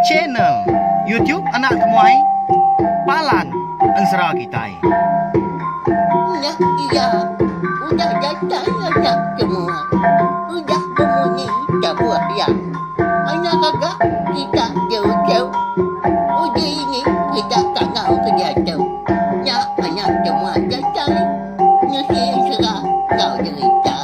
Channel YouTube Anak Temuai Palan Ensera Kitai. Nya iya udah datai anak semua. Udah bemunyi tabuh iya. Anak gaga kita jauh-jauh. Uji ini kita kangau ke diatu. Nya anak semua datai nusi ensera enggau jerita.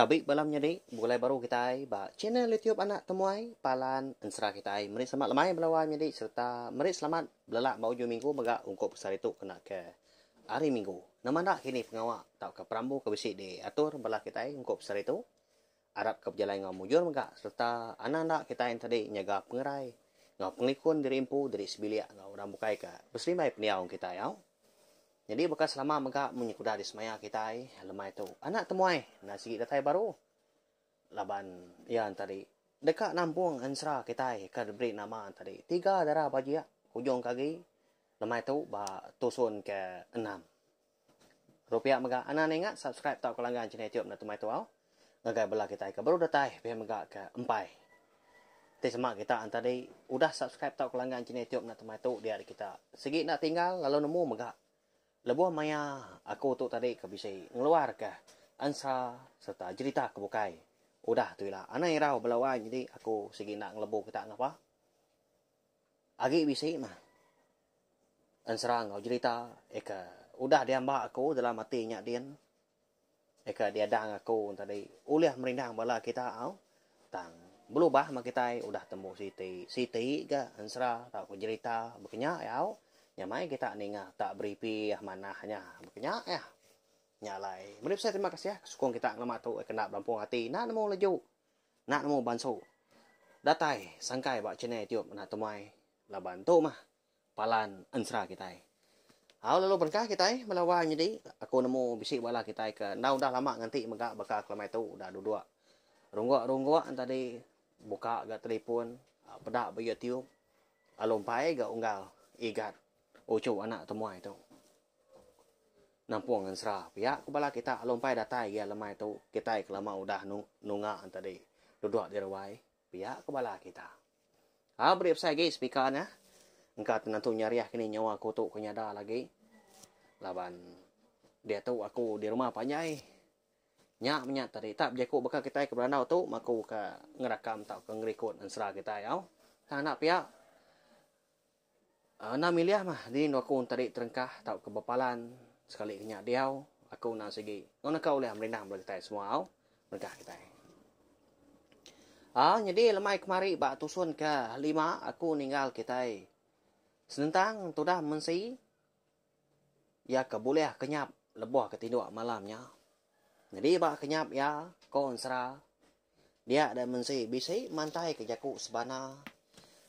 Tabi bala menyadi, begulai baru kitai ba channel YouTube Anak Temuai Palan Ensera kitai meri selamat lemai bala wai menyadi sereta meri selamat belelak ba ujung minggu mega ungkup sehari tu kena ke hari minggu. Nama enda kini pengawa tauka perambu ke bisi diatur bala kitai ungkup sehari tu. Arap ke bejalai enggau mujur mega sereta anang enda kitai enti nyaga pengerai enggau pengelikun diri empu, diri sebilik enggau orang bukai ke beserimbai pendiau kitai au. Nyadi baka selama mega munyi ke udah disemaya kitai lemai tu anak temuai enda sigi datai baru laban iya enti deka nampung ensera kitai ke diberi nama enti Tiga Dara Bajik ujung ke agi lemai tu ba tusun ke enam. Rupiah mega anang ninga subscribe tauka langgan channel YouTube enda temai tuau ngagai bala kitai ke baru datai pia mega ke empai. Ti sema kita entadi udah subscribe tauka langgan channel YouTube enda temai tu dia kita sigi enda tinggal lalu nemu mega lebuh maya aku tu tadi ke bisi ngeluarka ansa sereta jerita ke bukai udah tu ila. Anang irau bala wai nyadi aku sigi enda ngelebu kita ngapa. Agi bisi mah. Ensera enggau jerita eka udah diamba aku dalam ati nya din. Eka diadang aku tadi ulih merindang bala kita au. Tang belubah mah kitai udah tembu siti siti ga ensera tauka jerita baka nya au. Nyamai kita ninga tak beripi manah nya baka nya iya. Nya alai meri besai terima kasih sukung kita ngelama tu eka enda belampung ati enda nemu leju enda nemu bansu datai sangkai ba channel YouTube enda temuai laban tu mah palan ensera kitai. Au lalu berengkah kitai bala wai nyadi aku nemu bisi bala kitai ke enda udah lama nganti mega baka kelamai tu udah duduk rungguk-rungguk tadi buka ga telefon peda ba YouTube lalu empai ga unggal igat uchu anak temuai tu. Nampung ensera pia ku bala kita lalu empai datai gia lemai tu kitai ke lama udah nunga tadi duduk di ruai pia ku bala kita. Au beri besai agi speaker nya. Engka tentu nyariah kini nyawa aku tu ke nyada lagi. Laban diatu aku di rumah panjai. Nya menya tadi tak bejaku baka kitai ke berandau tu maku ke ngerakam tauka ngerikod ensera kitai au. Tang enda pia. Enda milih mah dini endur aku tadi terengkah tauka bepalan sekali ke nya diau aku enda sigi enggau naka ulih merindang bala kitai semua au. Berengkah kitai. Aa nyadi lemai kemari ba tusun ke lima aku ninggal kitai senentang tudah mensi iya ke bulih kenyap lebuh ke tinduk malam nya. Nyadi ba kenyap iya ko ensera dia da mensi bisi mantai ke jaku sebana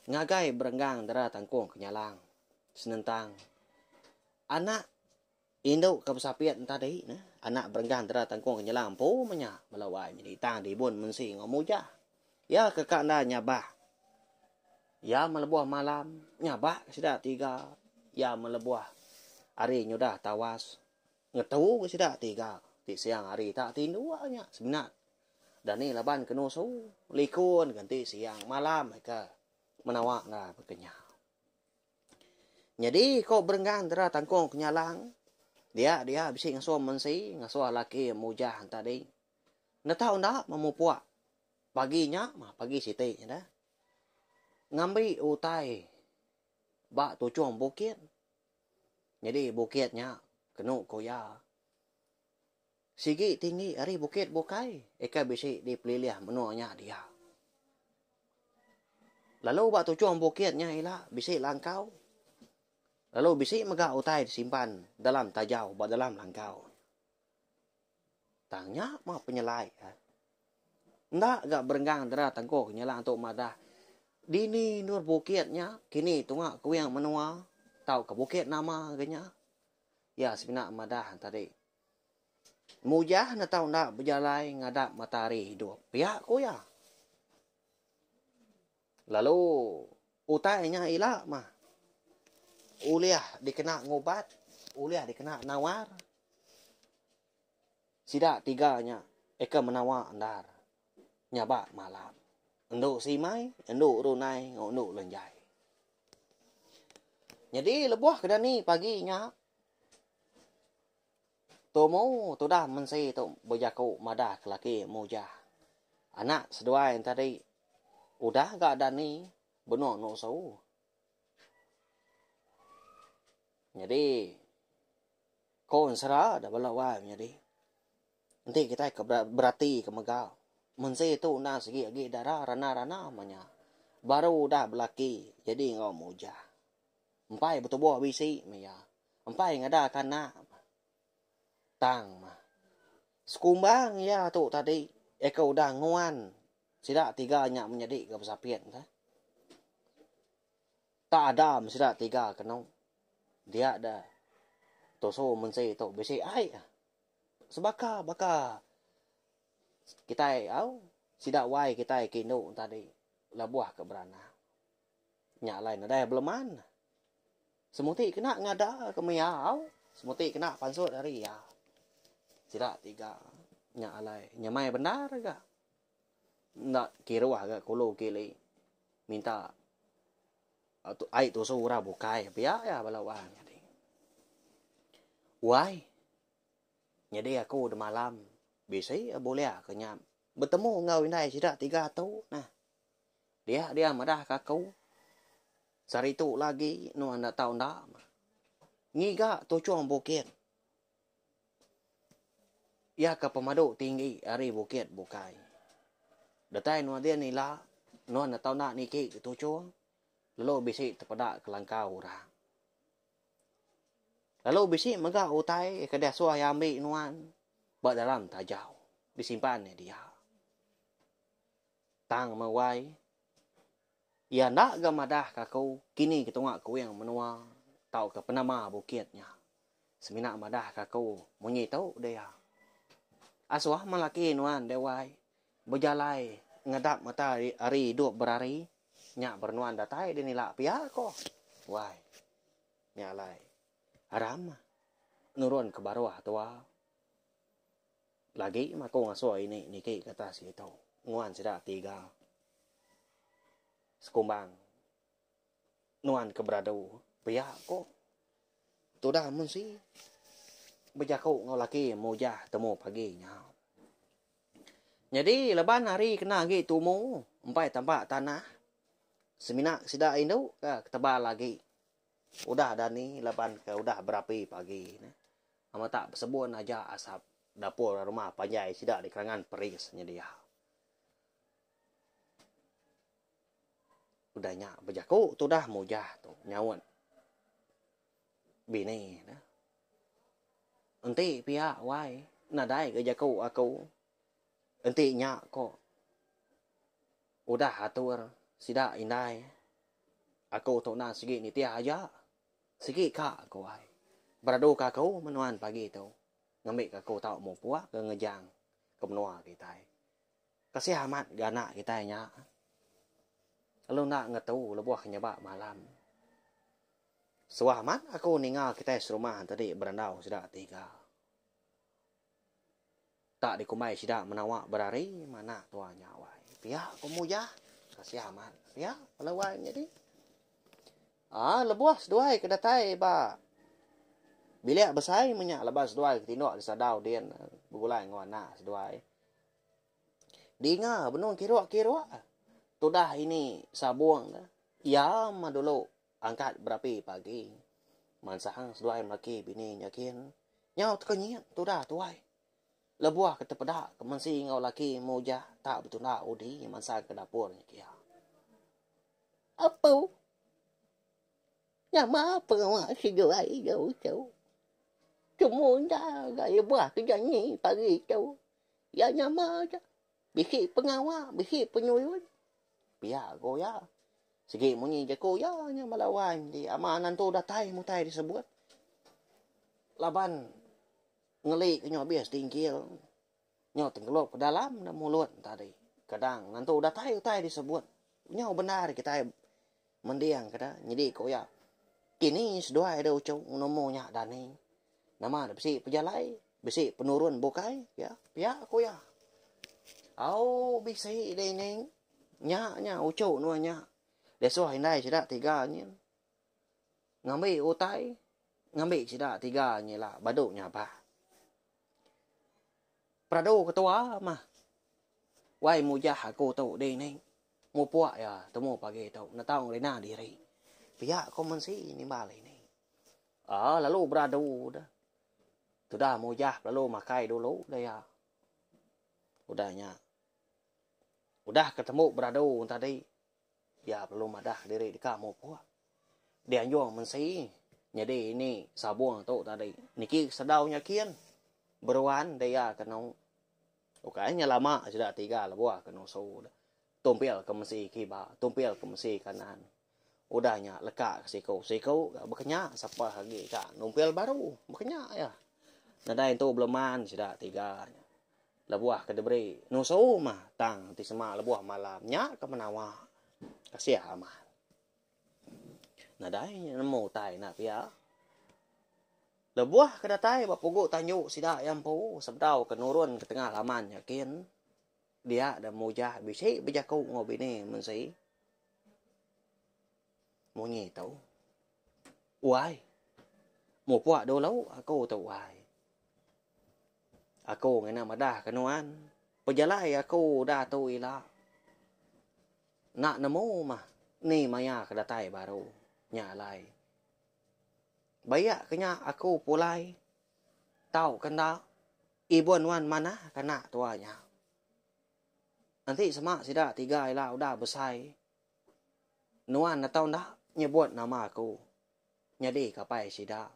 ngagai berenggang dera tangkung kenyalang senentang anak Indu ke besapit entadi ne, anak berenggang dera tangkung ke nyelang empu meh nya bala wai nyadi tang dibun mensi enggau mujah. Iya ke ka enda nyabak. Iya melebuh malam nyabak ke sida tiga. Iya melebuh hari nyudah tawas ngetu ke sida tiga ti siang hari tak tinduk nya semina dani laban ke nusu likun ke enti siang malam ke menawa enda baka nya. Nyadi ko berenggang dera tangkung kenyalang dia dia bisi ngasuh mensi ngasuh laki mujah tadi. Enda tau enda memupuk pagi nya mah pagi siti nya dah. Ngambi utai ba tuchung bukit. Nyadi bukit nya kenu ku iya sigi tinggi ari bukit bukai ika bisi di pelilih menua nya dia. Lalu ba tuchung bukit nya ila bisi langkau lalu bisi mega utai disimpan dalam tajau ba dalam langkau. Tang nya mah penyelai eh. Enda ga berenggang dera tengkuh nyelang tu madah dini endur bukit nya kini tunga kuing menua tauka bukit nama ga nya. Iya semina madah tadi. Mujah ne tau enda bejalai ngadap matahari idup pia ku iya. Lalu utai nya ila mah ulih dikena ngubat, ulih dikena nawar. Sida tiga nya eka menawa endar nyabak malam. Endu Simai, Endu Runai enggau Endu Lenjai. Nyadi lebuh ke dani pagi nya tumu tudah mensi tu bejaku madah ke laki Mujah. Anak seduai tadi udah ga dani benung nusu. Nyadi ko ensera da bala wai menyadi. Enti kitai ke berati ke mega mensi tu endang sigi agi dara rana-rana meh nya. Baru udah belaki jadi enggau mujah. Empai betubuh bisi meh iya. Empai ngada ke anak. Tang meh. Sekumbang iya tu tadi iya ke udah nguan sida tiga nya menyadi ke besapit. Tak ada meh sida tiga kenu. Dia da tusu mensi tu bisi ai. Sebaka baka kitai au sida wai kitai ke indu tadi lebuh ke beranak. Nya alai nadai beleman. Semuti kena ngada ke mia au semuti kena pansut ari iya. Sida tiga nya alai nyamai bendar ga. Enda kiruh ga kulu kili minta ai tusu orang bukai pia iya bala wang nyadi. Wai nyadi aku demalam bisi bulih ke nya betemu enggau indai sida tiga tu nah. Dia dia madah ka aku sehari tu lagi nuan enda tau enda ngiga tuchung bukit. Iya ke pemadu tinggi ari bukit bukai. Datai nuan din ila, nuan enda tau enda niki ke tuchung lalu bisi tepeda ke langkau orang. Lalu bisi mega utai ke diasuh iya ambi nuan ba dalam tajau disimpan iya dia. Tang meh wai, iya enda ga madah ke aku kini ke tunga kuing menua tauka penama bukit nya. Semina madah ke aku munyi tu dia. Asuh meh laki nuan deh wai bejalai ngedap mata hari idup berari nya baru nuan datai deh nila pia ko. Wai. Nya alai aram meh nurun ke baruh tua. Lagi meh aku ngasuh ini niki ke atas ditu nguan sida tiga sekumbang. Nuan ke beradu pia ko. Tudah mensi bejaku enggau laki mujah temu pagi nya. Nyadi laban hari kena agi tumu empai tampa tanah semina sida indu ka ketebal agi udah dani laban ke udah berapi pagi ne. Amat tak besebun aja asap dapur rumah panjai sida di kerangan peris nyedia. Udah nya bejaku tudah mujah tu nyaut bini ne. Enti pia wai nadai ga jaku aku enti nya ko udah atur sida indai aku tu endang sigi nitih aja sigi ka ku ai. Beradu ka aku menuan pagi tu ngambi ka aku tau mupuk ke ngejang ke menua kitai. Kasih amat ga anak kitai nya. Lalu enda ngetu lebuh ke nyebak malam. Suah amat aku ninga kitai serumah tadi berandau sida tiga. Tak dikumbai sida menawa berari meh anak tua nya wai. Pia ku Mujah. Kasih amat. Pia bala wai nyadi. Aa lebuh seduai ke datai ba bilik besai meh nya laban seduai ke tinduk di sadau din begulai enggau anak seduai. Dinga benung kiruk-kiruk tudah ini sabung ne. Iya meh dulu angkat berapi pagi. Mansang seduai melaki bini nya kin. Nyau tekenyit tudah tuai. Lebuh ke tepeda ke mensi enggau laki mujah tak betunda udi mansang ke dapur nya kia. Apu. Nama pengawa seduai ida uchu. Tumu enda ga lebuh ke dani pagi tu. Iya nama aja. Bisi pengawa, bisi penyulun. Pia ko iya. Sigi munyi jaku iya nya bala wai di ama nentu datai mutai disebut. Laban ngeli ke nyu abis tingkil. Nyau tenggelup ke dalam da mulut tadi. Kadang nentu datai utai disebut. Nyau bendar kitai mending kada nyadi ku iya. Kini seduai da uchu nemu nya dani. Nama da bisi pejalai. Bisi penurun bukai pia pia ku iya. Au bisi deh ining. Nya nya uchu nuan nya. Disuh indai sida tiga nyin. Ngambi utai ngambi sida tiga nyin ila badu nyabak. Peradu ketua mah. Wai mujah aku tu deh ining. Mupuk iya temu pagi tu netau ngerina diri. Pia ko mensi nimbal ini. Aa lalu beradu deh. Tudah mujah lalu makai dulu deh iya. Udah nya. Udah ke tembu beradu tadi, iya lalu madah diri deka mupuk. Dianjung mensi nyadi ini sabung tu tadi. Niki sedau nya kin beruan deh iya kenu. Ukai nya lama sida tiga lebuh ke nusu deh. Tumpil ke mensi kiba, tumpil ke mensi kanan. Udah nya leka ke siku. Siku ga baka nya sapa agi ka numpil baru baka nya iya. Nadai entu beleman sida tiga nya. Lebuh ke diberi nusu mah tang ti sema lebuh malam nya ke menawa. Kasih amat. Nadai nya nemu utai enda pia. Lebuh ke datai ba pugu tanju sida iya empu sebedau ke nurun ke tengah laman nya kin dia da mujah bisi bejaku enggau bini mensi. Munyi tu. Wai. Mupuk dulu aku tu wai. Aku ngena madah ke nuan. Pejalai aku udah tu ila. Enda nemu mah ni maya ke datai baru. Nya alai. Bayak ke nya aku pulai. Tau ke enda. Ibun nuan manah ke anak tua nya. Enti sema sida tiga ila udah besai, nuan atau enda nyebut nama aku nyadi ke apai sida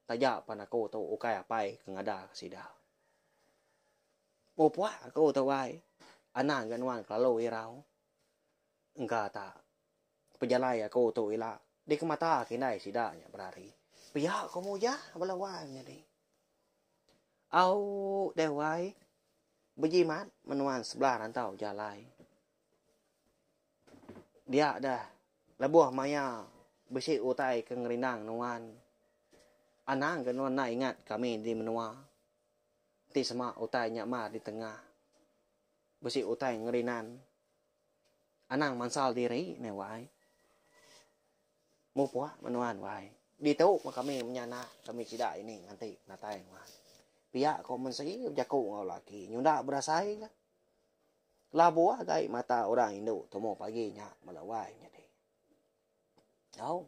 taja pan aku tu ukai apai ke ngada ke sida. Mupuk aku tu ai, anang ga nuan kelalu irau. Engka ta pejalai aku tu ila dikemata ke indai sida nya berari. Pia ko mujah bala wai menyadi. Au deh wai. Bejimat menuan sebelah rantau jalai. Dia deh lebuh maya bisi utai ke ngerindang nuan. Anang ke nuan enda ingat kami di menua. Enti sema utai nya mar di tengah. Bisi utai ngerinan. Anang mansal diri meh wai. Mupuk menuan wai. Ditu meh kami menyanak kami sida ini nganti penatai nuan. Pia ko mensi bejaku enggau laki nyunda berasai ga. Labuh gai mata orang indu tumu pagi nya bala wai nyadi. Au.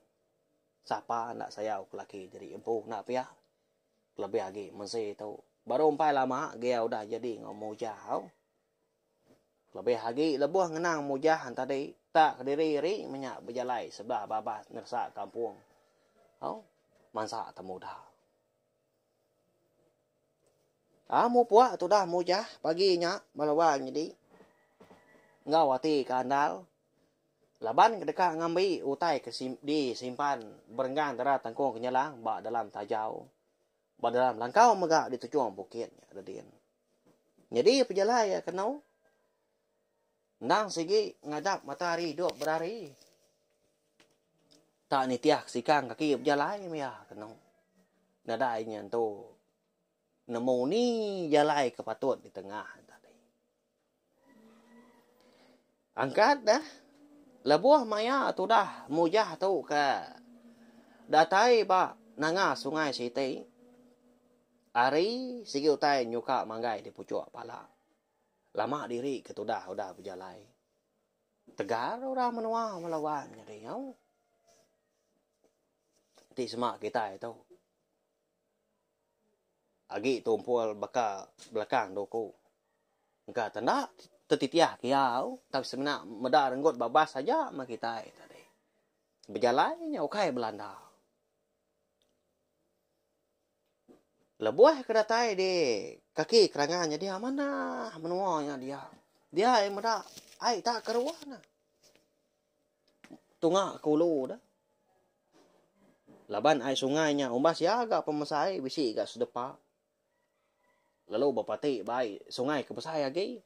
Sapa enda sayau ke laki diri empu enda pia. Kelebih agi mensi tu baru empai lama gia udah jadi enggau mujah au. Lebih agi lebuh ngenang mujah tadi tak kediri ri menya bejalai sebelah babas neresa kampung au mansa temuda. Amu puak tudah mujah pagi nya bala wang nyadi enggau ati ke andal laban ke deka ngambi utai ke disimpan berenggang dara tangkung kenyelang ba dalam tajau ba dalam langkau mega di tuchung bukit nya redin. Nyadi pejalai iya kenu endang sigi ngadap matahari idup berari. Tak nitih sikang kaki bejalai mih iya kenu. Nadai nya entu nemu ni jalai ke patut ditengah tadi. Angkat dah lebuh maya tudah mujah tu ke datai ba nanga sungai siti ari sigi utai nyuka manggai di puchuk pala. Lama diri ke tudah udah bejalai. Tegar orang menua melawan nyadi nyau. Ti sema kitai tu. Agi tumpul baka belakang duku. Engka te enda tetitih ke iya au tang semina meda renggut babas aja meh kitai tadi. Bejalai nya ukai belanda. Lebuh ke datai di kaki kerangan nya dia manah menua nya dia. Dia iya meda ai tak keruh ne. Tunga ke ulu deh. Laban ai sungai nya umbas iya ga pemesai bisi ga sedepa. Lalu bepati ba ai sungai ke besai agi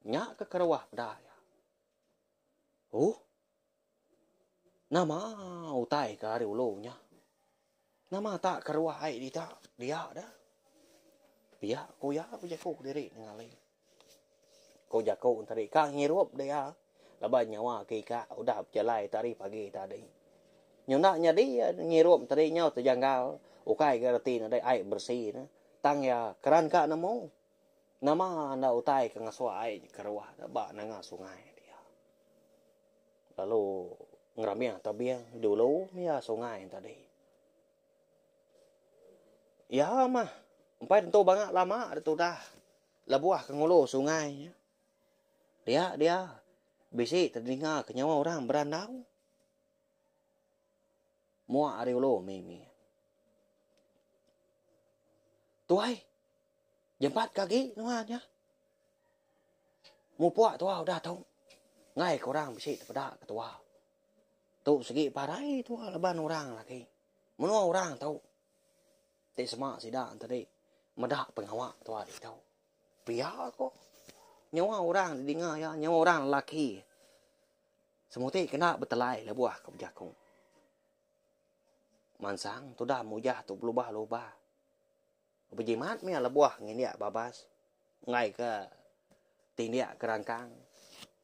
nya ke keruah peda iya. Huh. Nama utai ke ari ulu nya. Nama tak keruah ai dita dia deh. Pia ku iya bejaku kediri nengali. Ku jaku tadi ka ngirup dia laban nyawa ke ika udah bejalai tadi pagi tadi. Nyunda nyadi iya ngirup tadi nyau tejanggal ukai ga reti nadai ai beresi ne tang iya keran ka nemu nama enda utai ke ngasuh ai keruh ba nanga sungai dia. Lalu ngeramih tebing dulu iya sungai tadi. Iya mah empai tentu banga lama da tudah lebuh ke ngulu sungai nya. Dia dia bisi tedinga ke nyawa orang berandau. Muak ari ulu mih mih. Tuai jempat ke agi nuan nya. Mupuk tua udah tu. Enggai ke orang bisi tepeda ke tua. Tu sigi parai tua laban orang lagi. Menua orang tu ti sema sida tadi meda pengawa tua ditu. Pia ko nyawa orang didinga iya nyawa orang lelaki. Semuti kena betelai lebuh ke bejaku. Mansang tudah mujah tu belubah-lubah. Bejimat mih lebuh ngindik babas enggai ke tindik ke rangkang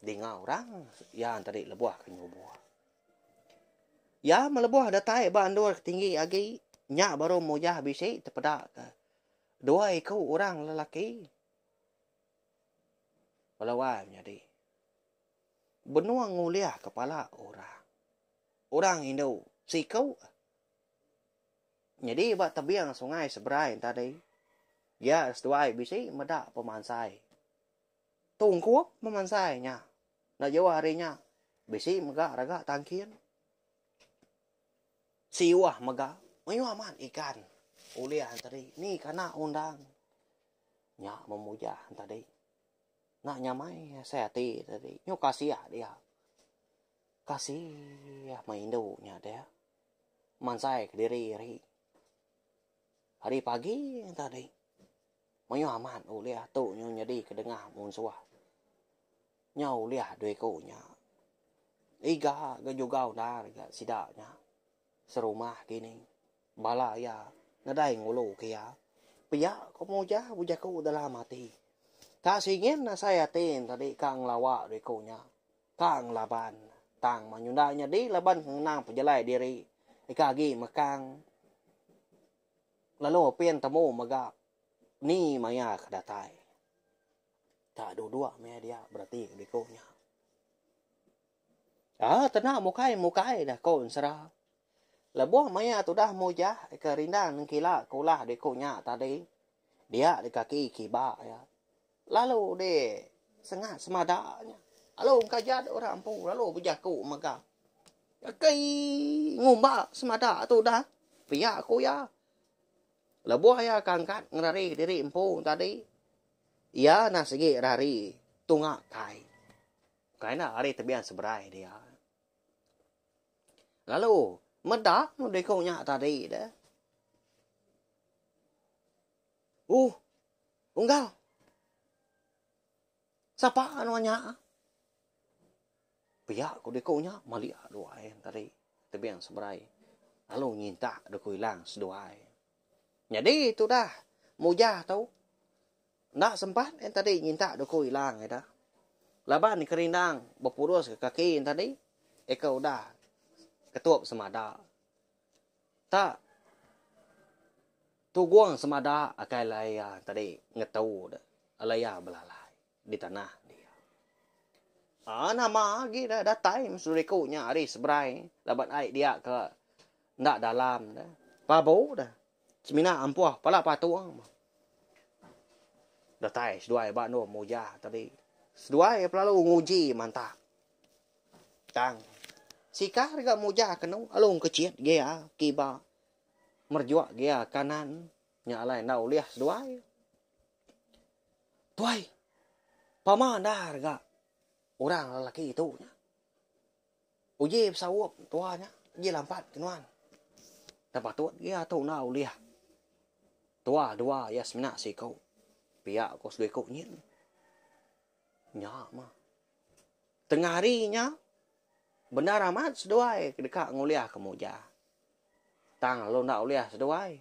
dinga orang iya tadi lebuh ke nyubur. Iya meh lebuh datai ba endur ke tinggi agi nya baru mujah bisi tepeda ke dua iku orang lelaki. Bala wai menyadi benung ngulih kepala orang. Orang indu siku. Nyadi ba tebing sungai seberai tadi, dia seduai bisi meda pemansai. Tungkup pemansai nya. Enda jauh ari nya, bisi mega raga tangkin. Siuh mega mayuh amat ikan ulih tadi. Ni kana undang. Nya memujah tadi. Enda nyamai asai ati tadi. Nyu kasih dia. Kasih meh indu nya deh. Mansai kediri hari. Hari pagi tadi. Mayuh amat ulih tu nyu nyadi ke dengah munsuh. Nyau ulih dua iku nya. Iga ga jugau endar ga sida nya. Serumah kini. Bala iya nadai ngulu ke iya. Pia ko Mujah bejaku dalam ati. Tak singin asai ati tadi ka ngelawa dua iku nya. Ka ngelaban. Tang meh nyunda nyadi laban ke ngenang pejalai diri ika agi mekang lalu pin temu mega ni maya ke datai. Tak duduk meh dia berati ke biku nya. Aaa tena mukai mukai dah ko ensera. Lebuh maya tudah mujah ke rindang nengkila ke ulah diku nya tadi dia di kaki kiba iya. Lalu di sengat semada nya. Lalu engkajat orang empu lalu bejaku mega. Akai ngumba semada tu dah. Pia ku iya. Lebuh iya ke angkat ngerari diri empu tadi, iya nah sigi rari tunga kai. Kai enda ari tebian seberai dia. Lalu meda diku nya tadi deh. Uh, unggal. Sapa nuan nya? Pia ku diku nya malik duai tadi tebing seberai lalu nyintak duku ilang seduai. Nyadi tudah mujah tu enda sempat en tadi nyintak duku ilang ida. Laban kerindang bepurus ke kaki en tadi eka udah ketup semada. Tak Tugung semada akai alai iya tadi ngetu de alai iya belalai di tanah dia. Aa nama agi da datai mesti riku nya ari seberai laban ai dia ke enda dalam de. Pabu de semina ampuh pala patung. Datai seduai ba endur mujah tadi. Seduai pelalu nguji mantap. Tang sikar ga mujah kenu lalu engkechit gia kiba. Merejuk gia kanan nya alai enda ulih seduai. Tuai, pama endar ga orang lelaki tu nya. Uji besaup tua nya, uji lampat ke nuan. Enda patut gia tu enda ulih. Tua dua iya semina siku. Pia ko seduai iku nyin. Nya mah. Tengah hari nya, bendar amat seduai ke deka ngulihka Mujah. Tang lalu enda ulih seduai.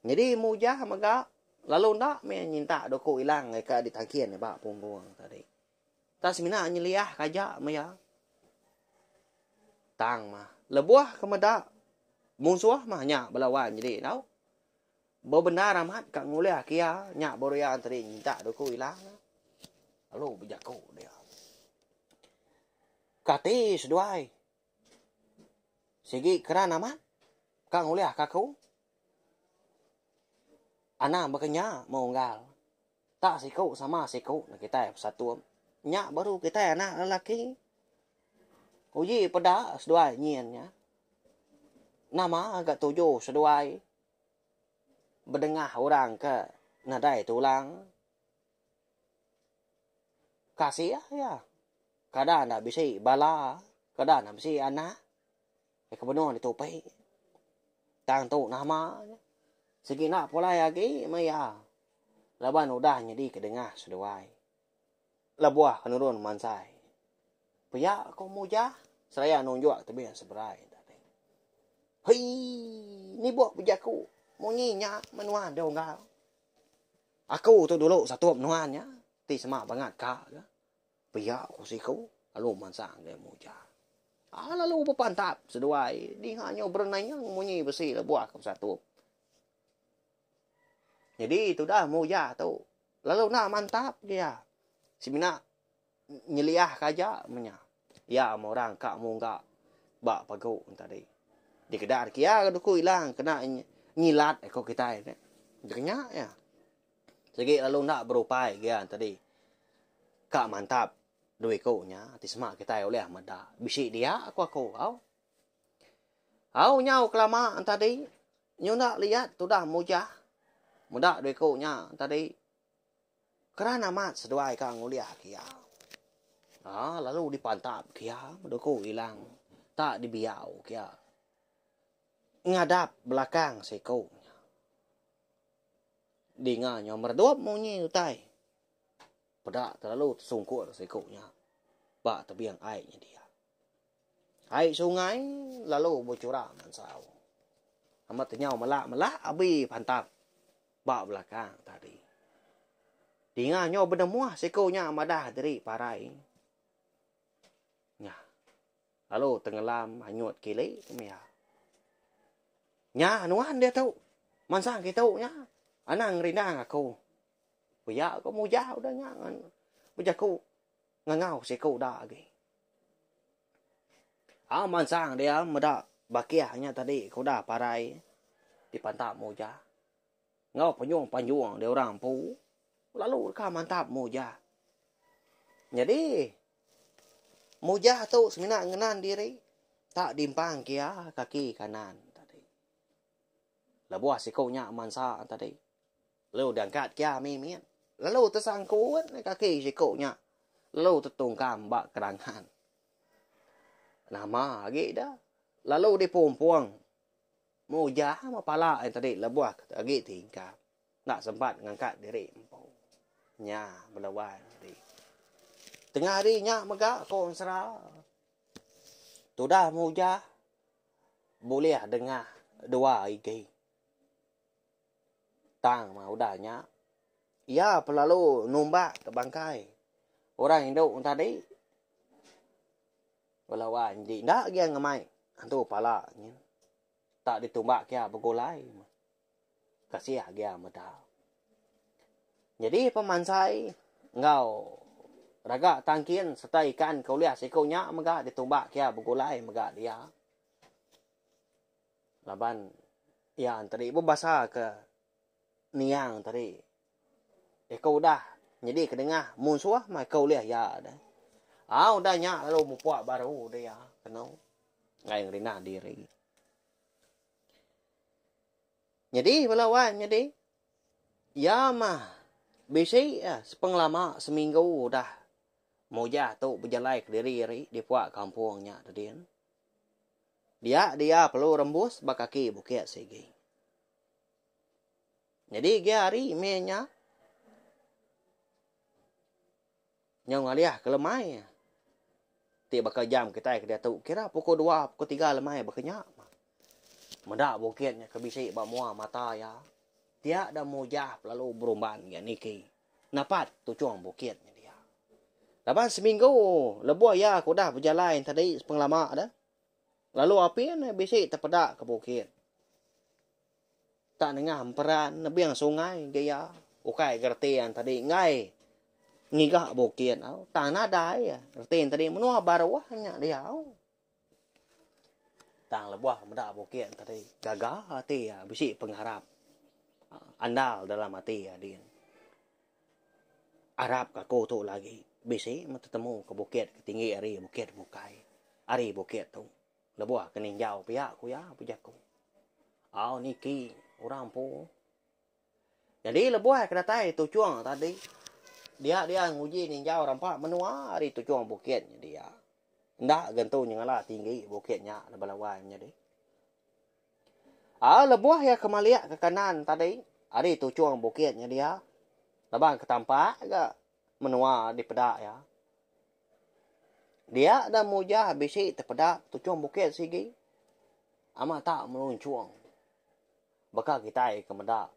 Nyadi Mujah mega Lalu enda meh nyintak duku ilang ke ditangkin ba punggung tadi. Tak semina nyeliah ke aja meh iya. Tang mah lebuh ke meda munsuh mah nya bala wan jadi tau. Bebendar amat ka ngulih ke iya nya baru iya tadi nyintak duku ilang lalu bejaku dia. Kati seduai sigi keran amat ka ngulih ke aku. Anang baka nya meh unggal. Tak siku sama siku ne kitai besatum. Nya baru kitai anak lelaki. Uji peda seduai nyin nya. Nama ga tuju seduai bedengah orang ke nadai tulang. Kasih iya. Kada enda bisi bala, kada enda bisi anak. Ke benung ditupi. Tang tu nama nya. Sigi enda pulai agi meh iya. Laban udah nyadi ke dengah seduai. Lebuh ke nurun mansai. Pia ko Mujah seraya nunjuk tebing seberai tadi. Hii nibuh bejaku munyi nya menua deh unggal. Aku tu dulu satup nuan nya ti sema bangat ka ga. Pia ku siku lalu mansang ngagai Mujah. Ah lalu bepantap seduai dinga nyu berenayang munyi besi lebuh ke besatup. Nyadi tudah Mujah tu lalu enda mantap dia. Semina nyeliah ke aja meh nya. Iya meh orang ka mungga ba pagu tadi. Dikeda kia ke duku ilang kena nyilat ko kitai ne. Nya iya. Sigi lalu enda berupai gia tadi ka mantap dua iku nya ti sema kitai ulih meda bisi dia ku aku au. Au nyau kelama tadi nyunda liat tudah mujah meda dua iku nya tadi keran amat seduai ka ngulih kia. Aa lalu dipantap kia meduku ilang tak dibiau kia ngadap belakang siku nya. Dinga nyau meredup munyi utai. Peda terlalu tesungkur siku nya ba tebing ai nya dia. Ai sungai lalu bechura mansau. Amat nyau melak-melak abi pantap ba belakang tadi. Dinga nyau benemuh siku nya madah diri parai. Nya. Lalu tengelam anyut kili ke mia. Nya nuan diatu. Mansang kitu nya. Anang ngerindang aku. Pia ko Mujah udah nya bejaku ngangau siku da agi. Au mansang dia meda bakih nya tadi ke udah parai dipantap Mujah. Enggau panjung-panjung dia orang empu lalu deka mantap Mujah. Nyadi Mujah tu semina ngenan diri tak dimpang kia kaki kanan tadi. Lebuh siku nya mansa tadi lalu diangkat kia mimit lalu tesangkut kaki siku nya lalu tetungkam ba kerangan. Nama agi da lalu dipumpung Mujah meh pala iya tadi lebuh agi tingkap enda sempat ngangkat diri empu. Nya bala wai tadi. Tengah hari nya mega ko ensera tudah Mujah bulih dengah dua igi. Tang mah udah nya iya pelalu numbak ke bangkai orang indu tadi. Bala wai enti enda agi ngemai antu pala nyin tak ditumbak kia begulai mah. Kasih agi meda. Nyadi pemansai enggau raga tangkin sereta ikan ke ulih siku nya mega ditumbak kia begulai mega dia. Laban iya enteri bebasa ke niang tadi. Iko udah nyadi ke dengah munsuh mah iko ulih iya deh. Au udah nya lalu mupuk baru dia kenu enggai ngerinah diri. Nyadi bala wai nyadi iya mah bisi sepengelama seminggu udah Mujah tu bejalai kediri ari di puak kampung nya tadi. Dia dia perlu rembus ba kaki bukit sigi. Nyadi agi hari mih nya nyau ngalih ke lemai ti baka jam kitai ke diatu kira pukul dua pukul tiga lemai baka nya. Meda bukit nya ke bisi ba mua mata iya. Dia da mujah lalu berumban ga niki napat tuchung bukit nya dia. Laban seminggu lebuh iya ke udah bejalai tadi sepengelama da lalu apin bisi tepeda ke bukit. Tak nengah emperan nebing sungai ga iya ukai ga reti iya tadi enggai ngiga bukit au tang nadai reti tadi menua baruh nya dia au. Tang lebuh meda bukit tadi gaga ati iya bisi pengarap andal dalam ati iya din. Arap ka aku tu lagi bisi meh tetemu ka bukit ke tinggi ari bukit bukai ari bukit tu. Lebuh ke ninjau pia ku iya bejaku. Au niki orang empu. Nyadi lebuh ke datai tuchung tadi dia dia nguji ninjau rampa menua ari tuchung bukit nya dia. Enda ga entu nyengala tinggi bukit nya laban lawai menyadi. Aa lebuh iya ke malik ke kanan tadi ari tuchung bukit nya dia laban ke tampak ga menua dipeda iya. Dia da mujah bisi tepeda tuchung bukit sigi amat tak melunchung baka kitai ke meda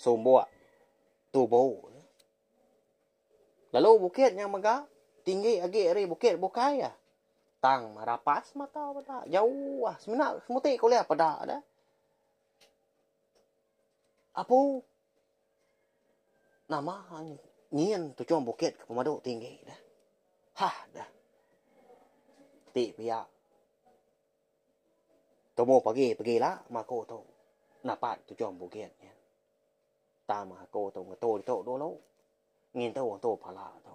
sumbuk tubu. Lalu bukit nya mega tinggi agi ari bukit bukai ah. Tang rapas mata peda jauh ah semina semuti ke ulih peda deh. Apu nama nyin tuchung bukit ke pemadu tinggi deh. Hah deh. Ti pia tumu pagi pegila maku tu napat tuchung bukit nya. Tang aku tu ngetu ditu dulu. Ngintu entu pala tu.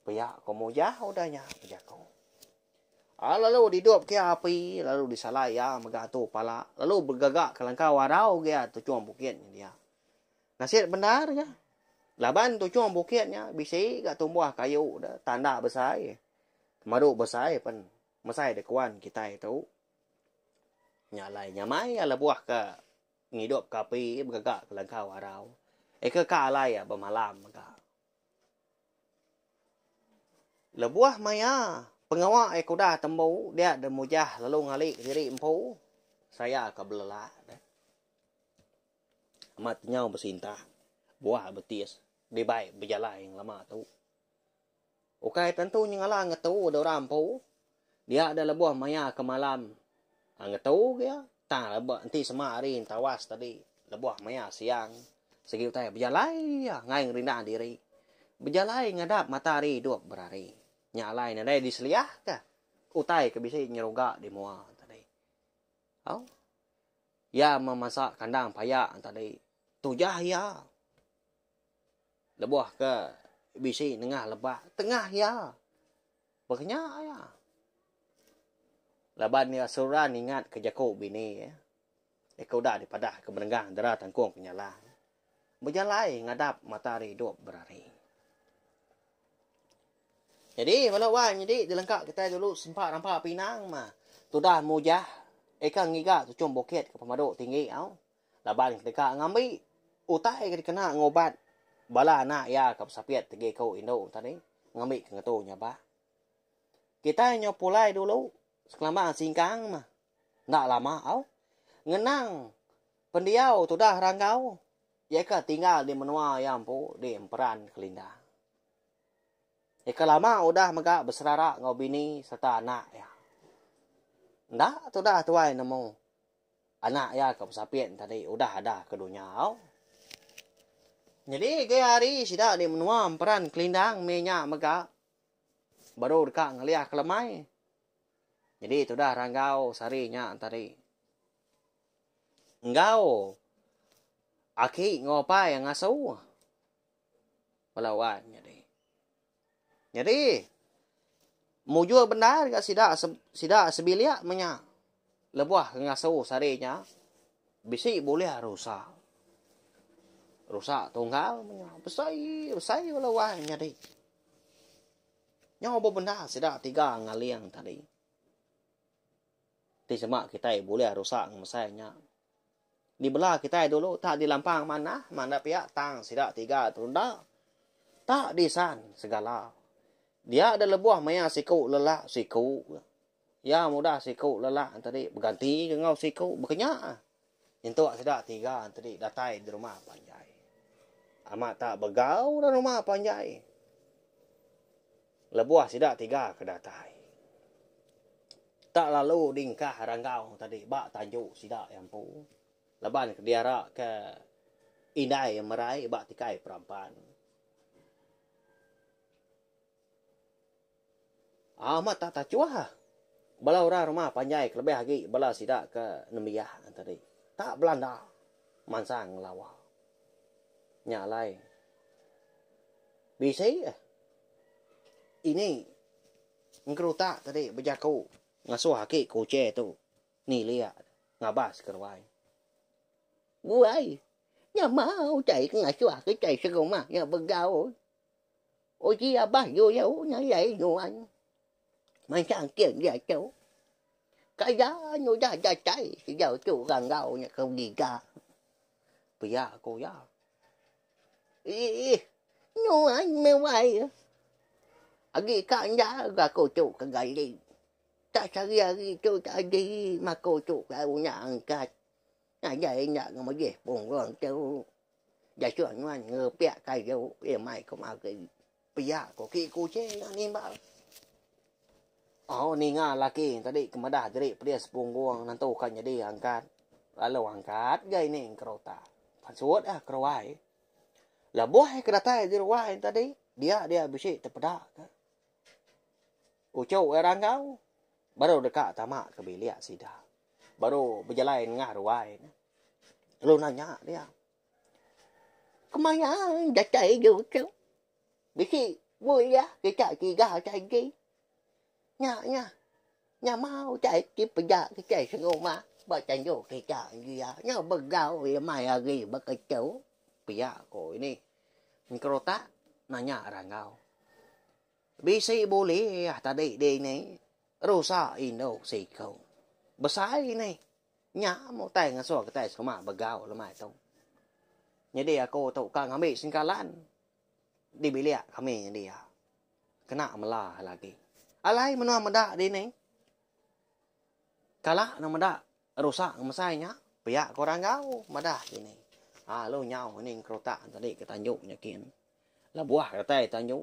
Pia ko Mujah udah nya bejaku. A lalu didup ke api lalu disalai iya mega entu pala lalu begaga ke langkau arau gia tuchung bukit nya dia. Nasit bendar ga laban tuchung bukit nya bisi ga tumbuh kayu da tanda besai. Pemadu besai pen mesai da kuan kitai tu. Nya alai nyamai lebuh ke Ngidup ke api begaga ke langkau arau. Eka ka alai iya bemalam mega. Lebuh maya pengawa iya ke udah tembu dia deh mujah lalu ngali kediri empu seraya ke belelak deh. Amat nyau besintak buah betis dibai bejalai ngelama tu. Ukai tentu nyengala ngetu deh orang empu. Dia deh lebuh maya ke malam ngetu ke iya. Tang leba enti sema hari entawas tadi lebuh maya siang sigi utai bejalai iya enggai ngerindang diri. Bejalai ngadap mata hari idup berari. Nya alai nadai diseliahka utai ke bisi nyeruga di mua tadi. Au. Iya memasak kandang paya tadi tujah iya. Lebuh ke bisi nengah lebak tengah iya. Baka nya iya. Laban iya seruran ingat ke jaku bini iya. Iya ke udah dipadah ke menengah dera tangkung penyalah. Bejalai ngadap mata hari idup berari. Nyadi bala wai nyadi dilengka kitai dulu sempa rampa pinang mah. Tudah mujah eka ngiga tuchung bukit ke pemadu tinggi au. Laban ke deka ngambi utai ke dikena ngubat bala anak iya ke besapit tegi ku indu tadi ngambi ke ngetu nyabak. Kitai nyau pulai dulu sekelama singkang mah enda lama au ngenang pendiau tudah ranggau iya ke tinggal di menua iya empu di Emperan Kelindang. Iya ke lama udah mega beserara enggau bini sereta anak iya. Enda tudah tuai nemu Anak iya ke besapit tadi udah ada ke dunya au. Nyadi gaya hari sida di menua Emperan Kelindang mih nya mega baru deka ngeliah ke lemai. Nyadi tudah ranggau sehari nya tadi enggau aki enggau apai ngasu bala wan nyadi. Nyadi, mujur bendar ga sida sida sebilik menya lebuh ke ngasu sehari nya bisi bulih rusa. Rusa tunggal menya besai besai bala wai nyadi. Nyau bebendar sida tiga ngaling tadi. Ti sema kitai bulih rusa ngemesai nya. Dibela kitai dulu tak dilampang manah manda pia tang sida tiga tu enda. Tak disan segala. Dia da lebuh maya siku lelak siku. Iya mudah siku lelak tadi beganti ke enggau siku baka nya. Nyentuk sida tiga tadi datai di rumah panjai. Amat tak begau da rumah panjai. Lebuh sida tiga ke datai. Tak lalu dingkah ranggau tadi ba tanju sida iya empu. Laban ke diara ke indai merai ba tikai perampan. Amat tak tachuh ah. Bala orang rumah panjai kelebih agi bala sida ke nembiak tadi tak belanda mansang ngelawa. Nya alai bisi ah ini engkerutak tadi bejaku ngasuh aki kuche tu nilik ngabas ke ruai. Buai nyama utai ke ngasuh kitai serumah nya begau. Uji abah dulu nalai nuan mansang kin diatu. Kaya nudah datai sejauh tu ranggau nya ke giga. Pia ku iya. Iih nuan meh wai. Agi ka enda ga aku tu ke gali. Tak sehari-hari tu tadi maku tu baru nya angkat. Nadai enda ngemedih punggung tu. Dasuh nuan ngerepik kayu iya mai kemari. Pia ko ki kuching nya nimbal. Au ninga laki tadi ke madah diri pedis punggung nentu ka nyadi angkat. Lalu angkat ga ini engkeruta. Pansut ah keruai. Lebuh ke datai di ruai tadi dia dia bisi tepeda ka. Uchu iya ranggau baru deka tama ke bilik sida. Baru bejalai nengah ruai ne. Lalu nanya dia. Kemaya datai du tu? Bisi bulih kita tiga tadi. Nya nya. Nama utai ti peda kitai serumah ba tandu kita dia. Nya begau lemai hari baka tu. Pia ko ini engkerutak nanya Ranggau. Bisi bulih tadi dini rusa indu siku. Besai ni. Nya meh utai ngasuh kitai serumah begau lemai tu. Nyadi aku tu ka ngambi sengkalan di bilik kami nyedia. Kena mela lagi. Alai menua meda dini. Kala ne meda rusa ngemesai nya pia ko Ranggau madah dini. Aaa lalu nyau ini kerutak tadi ke tanju nya kin. Lebuh datai tanju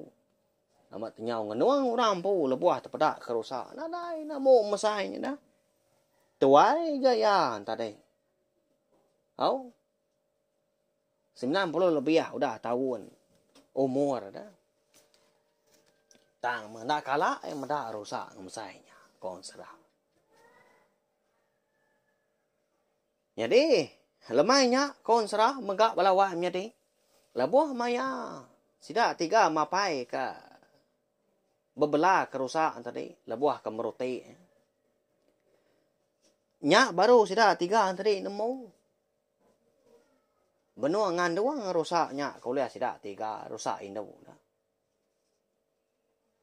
Amat nyau ngenung orang empu lebuh tepeda ke rusa nadai nemu mesai nya dah. Tuai ga iya tadi. Au. 90 lebih udah taun umur dah. Tang meh enda kala iya meda rusa ngemesai nya, ko Ensera. Nyadi, lemai nya ko Ensera mega bala wai menyadi. Lebuh maya sida tiga mapai ke bebela ke rusa tadi lebuh ke meruti. Nya baru sida tiga tadi nemu benung ngandung rusa nya ke ulih sida tiga rusa indu.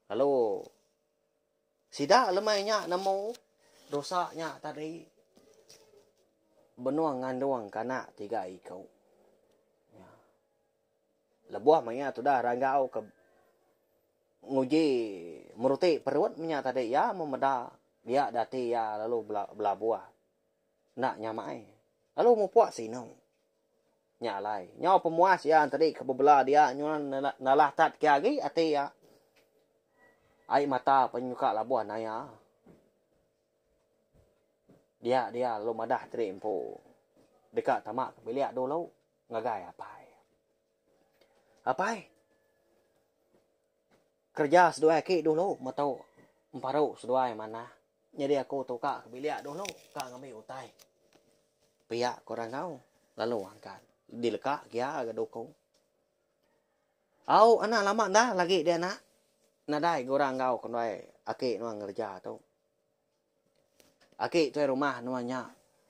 Lalu Sida lemai nya nemu rusa nya tadi benung ngandung kanak tiga iku. Lebuh maya tudah ranggau ke nguji meruti perut menya tadi iya meh meda dia dati iya lalu belabuh enda nyamai lalu mupuk sinu. Nya alai nyau pemuas iya tadi ke bebela dia nyuan nalah tat ke agi ati iya. Ai mata penyuka labuh naya. Dia dia lalu madah diri empu deka tama ke bilik dulu ngagai apai. Apai. Kereja seduai aki dulu metu emparu seduai manah. Nyadi aku tu ka ke bilik dulu ka ngambi utai. Pia ko Rangau lalu angkat dileka gia ga duku. Au anak lama enda lagi dia anak. Nadai ga orang enggau ke nuai aki nuan ngereja tu. Aki tuai rumah nuan nya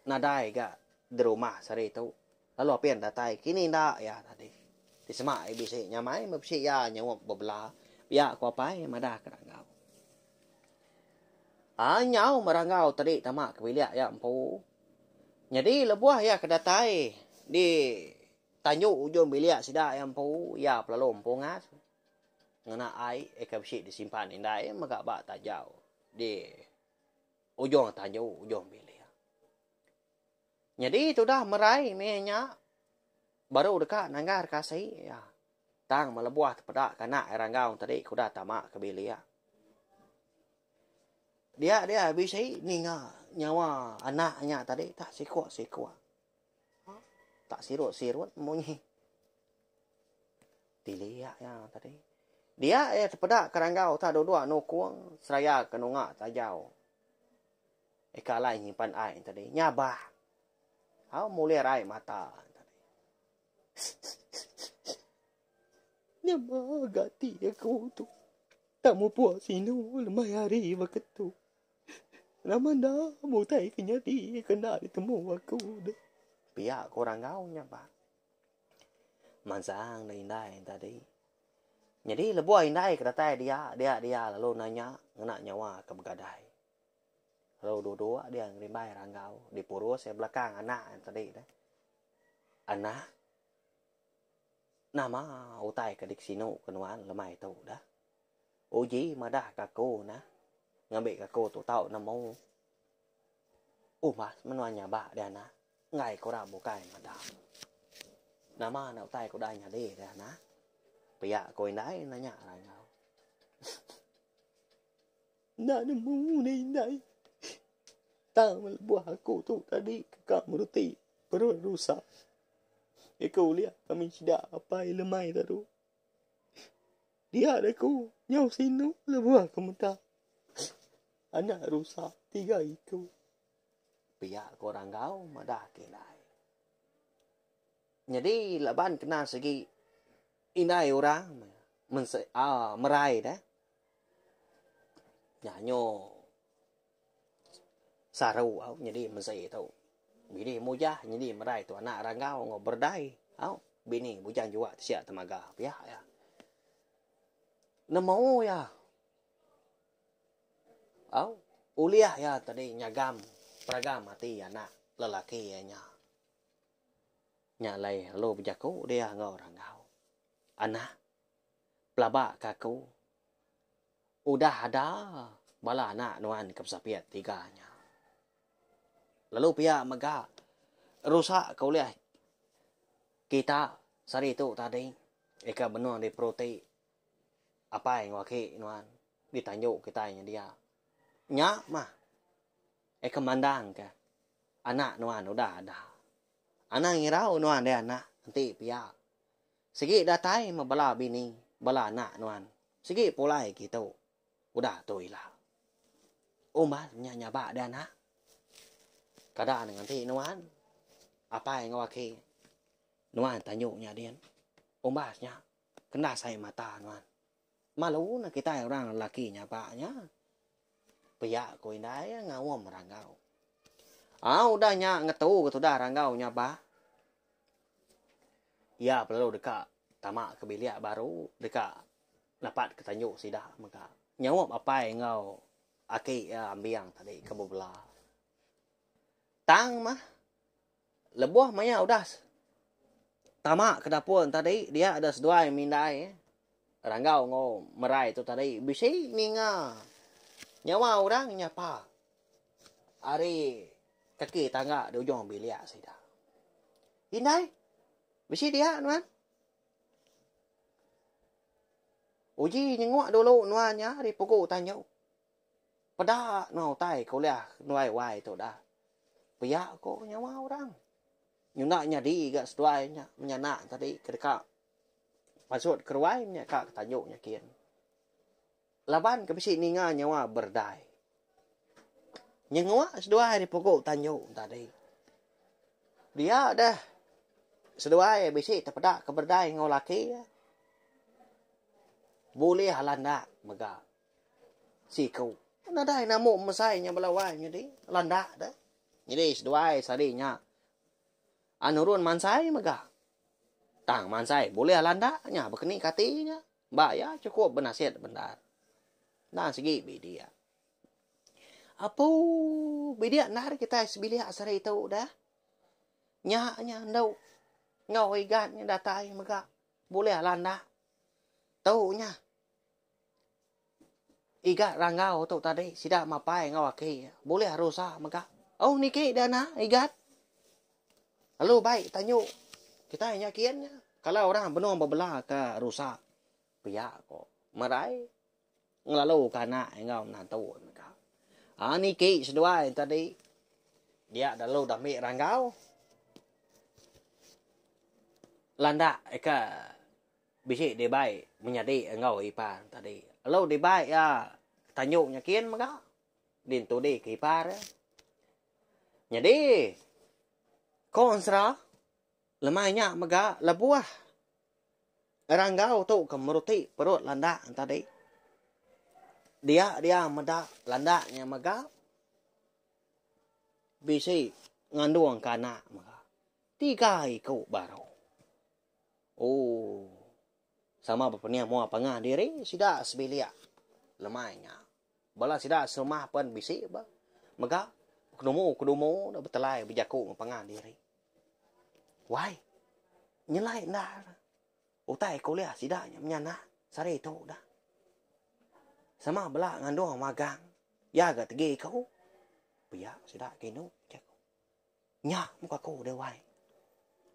nadai ga di rumah sehari tu. Lalu apin datai kini enda iya tadi. Ti sema iya bisi nyamai meh bisi iya nyaup bebela pia ku apai madah ke Ranggau. Aa nyau meh Ranggau tadi tama ke bilik iya empu. Nyadi lebuh iya ke datai di Tanju ujung bilik sida iya empu, iya pelalu empungas ngena ai ke bisi disimpan indai mega ba tajau di ujung tanju ujung bilik. Nyadi tudah merai mih nya baru deka nanggar ke asi iya. Tang melebuh tepeda ke anak iya ranggau tadi ke udah tama ke bilik. Dia dia bisi ninga nyawa anak nya tadi tak sikuk-sikuk. Tak sirut-sirut munyi. Tilik iya tadi. Dia iya tepeda ke ranggau tak duduk nukung seraya ke nunga tajau. Eka alai nyimpan ai tadi. Nyabak. Au mulir ai mata tadi. Nyama ga ati aku tu. Tak mupuk sinu lemai hari baka tu. Nama enda utai ke nyadi ke enda ditemu aku deh. Pia ko orang enggau nyabak. Mansang ne indai tadi. Nyadi lebuh indai ke datai dia, dia dia lalu nanya ngena nyawa ke begadai. Lalu duduk dia ngerimbai ranggau dipurus iya belakang anak iya tadi deh. Anak, nama utai ke dikesinu ke nuan lemai tu dah. Uji madah ke aku nah ngambi ke aku tu tau nemu. Umbas menua nyabak deh anak enggai ke orang bukai meda. Nama enda utai ke udah nyadi deh anak. Pia ku indai nanya ranggau. Enda nemu deh indai. Tang lebuh aku tu tadi ka meruti perut rusa. Ika ulih kami sida apai lemai tadu. Dia deh ku nyau sinu lebuh aku meda anak rusa tiga iku. Pia ko Ranggau madah ke indai. Nyadi laban kena sigi indai orang mense aaa merai deh. Nya nyo saru au nyadi mesi tu. Bini mujah nyadi merai tu anak ranggau enggau berdai au bini bujang juak ti sia temaga pia iya. Nemu iya au ulih iya tadi nyagam peragam ati anak lelaki iya nya. Nya alai lalu bejaku dia enggau ranggau. Anak pelaba ka aku udah ada bala anak nuan ke besapit tiga nya. Lalu pia mega rusa ke ulih kita sehari tu tadi ika benung diperuti apai enggau aki nuan ditanju kitai nyedia. Nya mah ika mandang ke anak nuan udah ada. Anang irau nuan deh anak enti pia. Sigi datai meh bala bini bala anak nuan sigi pulai kitu udah tu ila. Umbas nya nyabak deh anak. Kada ne nganti nuan apai enggau aki nuan tanju nya din. Umbas nya kendas ai mata nuan. Malu ne kitai orang lelaki nyabak nya. Pia ku indai iya ngaum Ranggau. Au udah nya ngetu ke tudah Ranggau nyabak. Iya pelalu deka tama ke bilik baru deka napat ke tanju sida mega. Nyaup apai enggau aki iya Ambing tadi ke bebela. Tang mah lebuh maya udah tama ke dapur tadi dia ada seduai mindai Ranggau enggau Merai tu tadi bisi ninga nyawa orang nyapa ari kaki tangga di ujung bilik sida. Indai, bisi dia nuan? Uji nyenguk dulu nuan nya ari pugu tanju. Peda nuan utai ke ulih nuai wai tu dah. Pia ko nyawa orang. Nyunda nyadi ga seduai nya menyanak tadi ke deka Pasut keruai nya ka ke tanju nya kin. Laban ke bisi ninga nyawa berdai. Nyenguk seduai ari pugu tanju tadi. Dia deh seduai bisi tepeda ke berdai enggau laki iya. Bulih landak mega siku. Nadai namu mesai nya bala wai nyadi landak deh. Nyadi seduai sehari nya nurun mansai mega. Tang mansai bulih landak nya bekeni kati nya ba iya chukup benasit bendar. Endang sigi bidik. Apu bidik endar kitai sebilik sehari tu deh. Nya nya endu enggau igat nya datai mega bulih landak. Tu nya igat ranggau tu tadi sida mapai enggau aki bulih rusa mega. Oh niki deh anak igat. Lalu bai tanyu kitai nya kin nya. Kala orang benung bebela ke rusa pia ko Merai ngelalu ke anak enggau menantu mega. Aa niki seduai tadi dia lalu dambi ranggau landak ke bisi dibai menyadi enggau ipar tadi. Lalu dibai iya tanyu nya kin mega dintudi ke ipar iya. Nyadi ko ensera lemai nya mega lebuh ranggau tu ke meruti perut landak tadi dia dia meda landak nya mega bisi ngandung ke anak mega tiga iku baru. Ooh sama bepenih mua pangan diri sida sebilik lemai nya. Bala sida serumah pen bisi ba mega kedumu kedumu da betelai bejaku ngan pangan diri. Wai nyelai endar utai ke ulih sida nya menyanak sehari tu dah. Sama bela ngandung magang iya ga tegi iku pia sida ke indu jaku. Nya muka aku deh wai.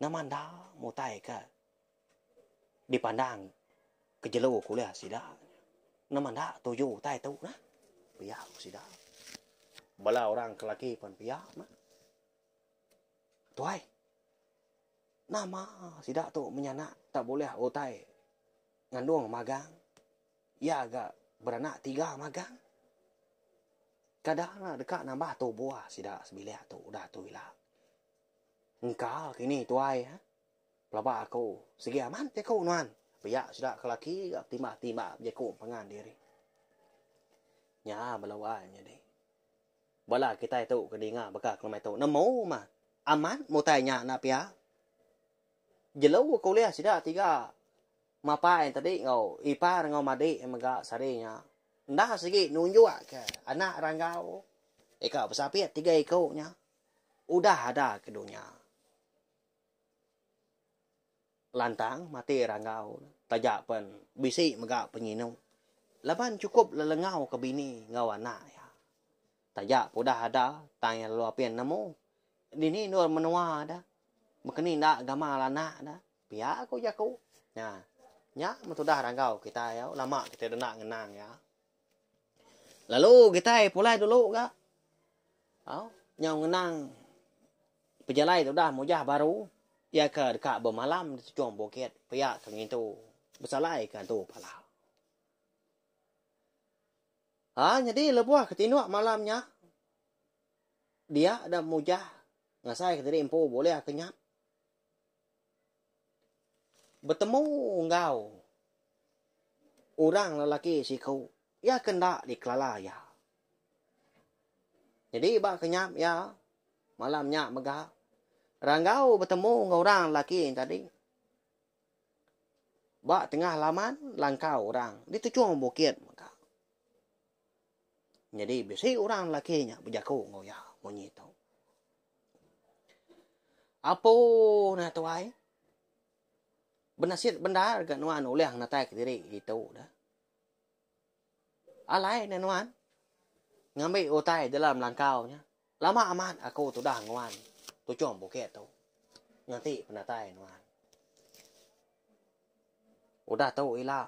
Nama enda mutai ke dipandang ke jelu ke ulih sida. Nama enda tuju utai tu nah. Pia ku sida. Bala orang ke laki pun pia mah. Tuai. Nama sida tu menyanak tak bulih utai ngandung magang. Iya ga beranak tiga magang. Kada ne deka nambah tubuh sida sebilik tu udah tu ila. Engka kini tuai. Pelaba aku, sigi amat jaku nuan. Pia sida ke laki ga betimbak-timbak bejaku pangan diri. Nya bala wai nyadi. Bala kitai tu ke dinga baka ke lemai tu nemu mah amat mutai nya enda pia. Jelu ke ulih sida tiga mapai tadi enggau ipar enggau madi mega sehari nya enda sigi nunjuk ke anak ranggau ika besapit tiga iku nya udah ada ke dunya. Lantang mati ranggau taja pen bisi mega penyinu laban chukup lelengau ke bini enggau anak iya. Taja pun udah ada tang iya lalu apin nemu dini endur menua da bekeni enda gamal anak da pia ku jaku. Nya nya meh tudah ranggau kitai au lama kitai denda ngenang iya. Lalu kitai pulai dulu ga au nyau ngenang pejalai tudah mujah baru iya ke deka bemalam di tuchung bukit pia ke ngintu besalai ke antu pala. Ha nyadi lebuh ke tinduk malam nya dia da mujah ngasai ke diri empu bulih ke nyap betemu enggau orang lelaki siku iya ke enda dikelala iya. Nyadi ba kenyap iya malam nya mega Ranggau betemu enggau orang lelaki nya tadi ba tengah laman langkau orang di tuchung bukit mega. Nyadi bisi orang lelaki nya bejaku enggau iya munyi tu. Apo nah tuai. Benasit bendar ga nuan ulih ngenatai kediri ditu dah. Alai ne nuan ngambi utai dalam langkau nya. Lama amat aku tudah nguan tuchung bukit tu nganti penatai nuan. Udah tu ila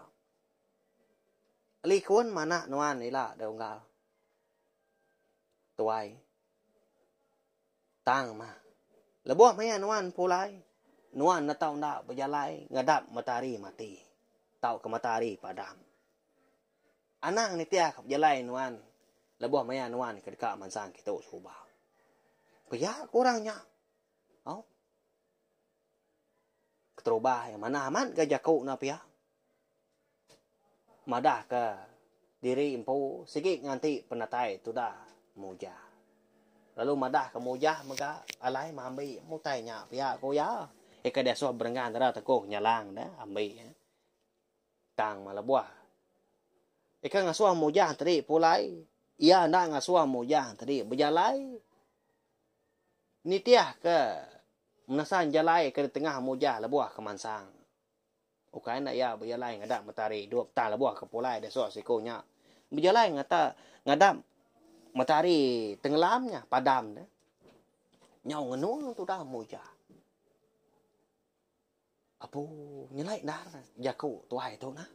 likun manak nuan ila deh unggal. Tuai. Tang mah. Lebuh maya nuan pulai, nuan enda tau enda bejalai ngadap matahari mati tauka matahari padam. Anang nitihka pejalai nuan lebuh maya nuan ke deka mansang kitu suba. Pia ku orang nya. Au. Keterubah iya manah amat ga jaku ne pia. Madahka diri empu sigi nganti penatai tudah Mujah. Lalu madahka Mujah mega alai mambi utai nya pia ku iya. Ika diasuh berenggan dara teguh nyalang ne ambi ne. Tang mah lebuh ika ngasuh Mujah tadi pulai, iya enda ngasuh Mujah tadi bejalai nitihka menasan jalai ke ditengah Mujah lebuh ke mansang. Ukai enda iya bejalai ngadap matahari idup tang lebuh ke pulai disuh siku nya bejalai ngata ngadap matahari tenggelam nya padam ne. Nyau ngenung tudah mujah. Apu nyelai endar jaku tuai tu nah.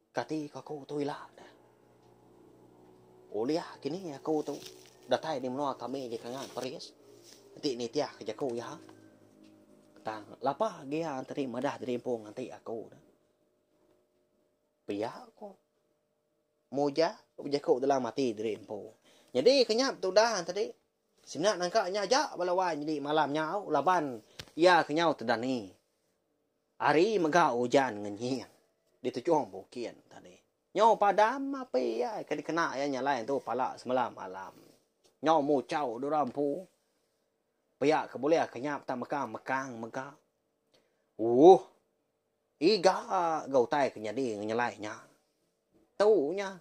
Kati ko aku tu ila dah. Ulih kini aku tu datai di menua kami di Kangan Peris enti nitih ke jaku iya. Tang lapa agi iya enti madah diri empu nganti aku dah. Pia ko Mujah bejaku dalam ati diri empu. Nyadi ke nya betudah tadi Semina nangka nya aja bala wai nyadi malam nya au laban iya ke nyau tedani. Hari mega ujan ngenying di tuchung bukit tadi. Nyau padam api iya ke dikena iya nyalai entu pala semalam malam. Nyau muchau dura empu. Pia ke bulih ke nya peta mekang mekang mega. Uuh. Iga ga utai ke nyadi ngenyelai nya. Tu nya.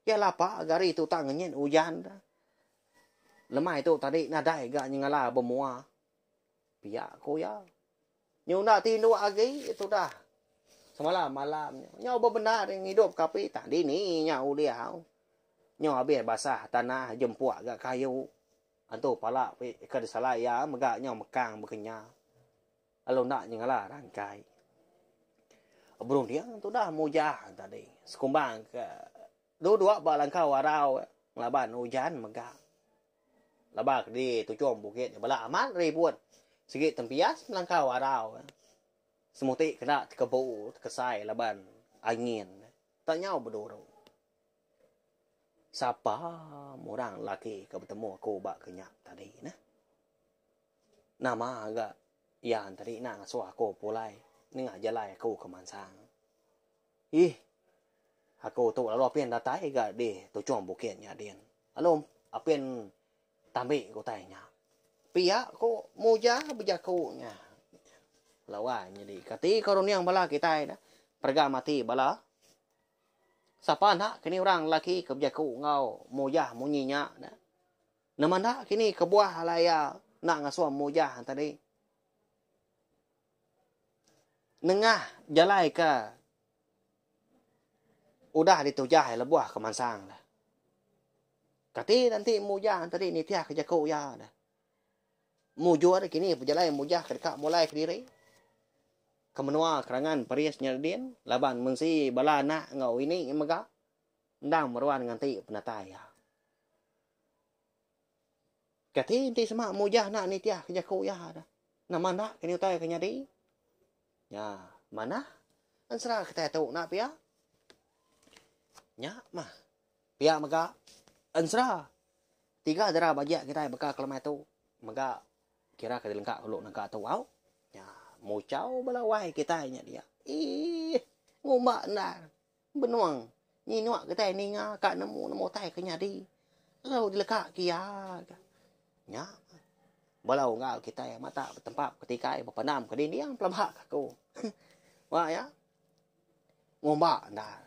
Iya lapa ga hari tu tak ngenyit ujan. Lemai tu tadi nadai ga nyengala bemua. Pia ku iya. Nyu enda tinduk agi tudah. Semalam malam nya. Nyau bebendar ngidup ke api tang dini nya ulih au. Nyau abis basah tanah jempuk ga kayu. Antu pala ke disalai iya mega nyau mekang bekenya. Lalu enda nyengala rangkai. Berunding tudah mujah tadi sekumbang ke duduk ba langkau arau ngelaban ujan mega. Laba ke di tuchung bukit nya bala amat ribut sigi tempias melangkau arau. Semuti kena tekebu tekesai laban angin tak nyau beduru. Sapa orang lelaki ke betemu aku ba kenyap tadi neh. Nama ga iya enti enda ngasuh aku pulai nengah jalai aku ke mansang. Ih. Aku tu lalu apin datai ga di tuchung bukit nya din. Lalu apin tambi ke utai nya. Pia ku Muja bejaku nya. Lawa nyadi kati ko runding bala kitai da perega mati bala. Sapa enda kini orang lelaki ke bejaku enggau Mujah munyi nya ne. Nama enda kini kebuah alai iya enda ngasuh Mujah tadi nengah jalai ke udah ditujah iya lebuh ke mansang ne. Kati enti Mujah tadi nitihka jaku iya ne. Mujur kini pejalai Mujah ke deka mulai kediri ke menua Kerangan Peris nya din laban mensi bala anak enggau ini mega endang meruan nganti penatai iya. Kati enti sema Mujah enda nitih ke jaku iya dah. Nama enda kini utai ke nyadi? Nya manah ensera kitai tu enda pia. Nya mah pia mega ensera Tiga dera bajik kitai baka kelemai tu mega kira ke dilengka dulu nengka tu au. Nya muchau bala wai kitai nya dia. Iih ngumba endar benung nyinuk kitai ninga ka nemu nemu utai ke nyadi lalu dileka ke iya ga. Nya bala unggal kitai mata betempap ketikai bepandam ke dinding pelaba ka aku. Wak iya. Ngumba endar.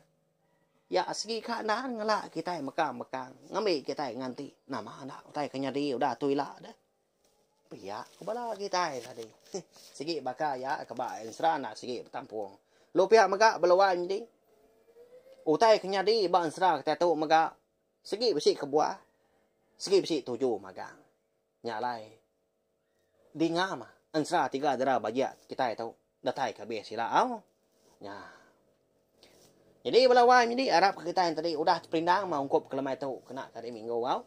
Ya sigi ka endar ngela kitai mekang-mekang ngambi kitai nganti nama enda utai ke nyadi udah tu ila deh. Pia ku bala kitai tadi. Sigi baka iya ke ba ensera enda sigi betampung. Lu pia mega bala wai nyadi. Utai ke nyadi ba ensera kitai tu mega sigi bisi kebuah, sigi bisi tuju magang. Nya alai Dinga mah ensera tiga dera bajik kitai tu datai ke abis ila au. Nya. Nyadi bala wai nyadi arap ke kitai tadi udah teperindang mah ungkup ke lemai tu kena ke hari minggu au.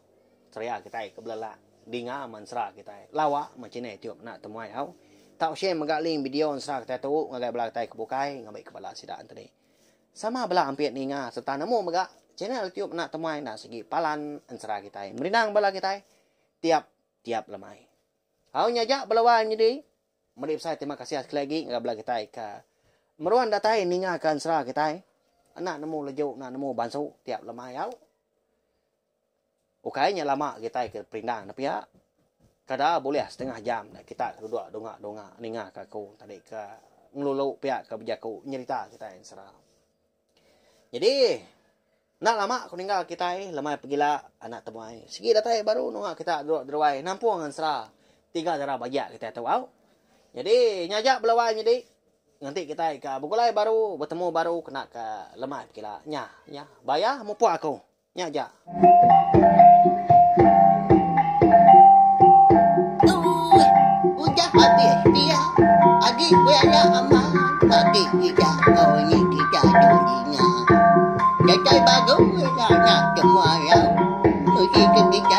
Seria kitai ke belelak dinga mah ensera kitai. Lawa mah channel youtube enda temuai au. Tau share mega link video ensera kitai tu ngagai bala kitai ke bukai ngambi ke bala sida tadi. Sama bala ampit ninga sereta nemu mega channel youtube enda temuai enda sigi palan ensera kitai. Merindang bala kitai tiap tiap lemai. Au nya aja bala wai nyadi meri besai terima kasih sekali agi ngagai bala kitai ke meruan datai ninga ke ensera kitai enda nemu leju enda nemu bansu tiap lemai au. Ukai nya lama kitai ke perindang ne pia kada bulih setengah jam ne kita ke duduk dunga dunga ninga ke aku tadi ke ngelulu pia ke bejaku nyerita kitai ensera. Nyadi enda lama ku ninggal kitai lemai pegila anak temuai. Sigi datai baru nunga kita duduk deruai nampung ensera tiga dara bajak kitai tu au. Nyadi nya aja bala wai nyadi nganti kitai ka begulai baru betemu baru kena ka lemai pegila. Nya nya baya mupuk aku. Nya aja. Udah habis pia. Agi belala amat agi kita enggau ini kita tu ninga. Datai baru ila anak temuai au. Uji ke kita.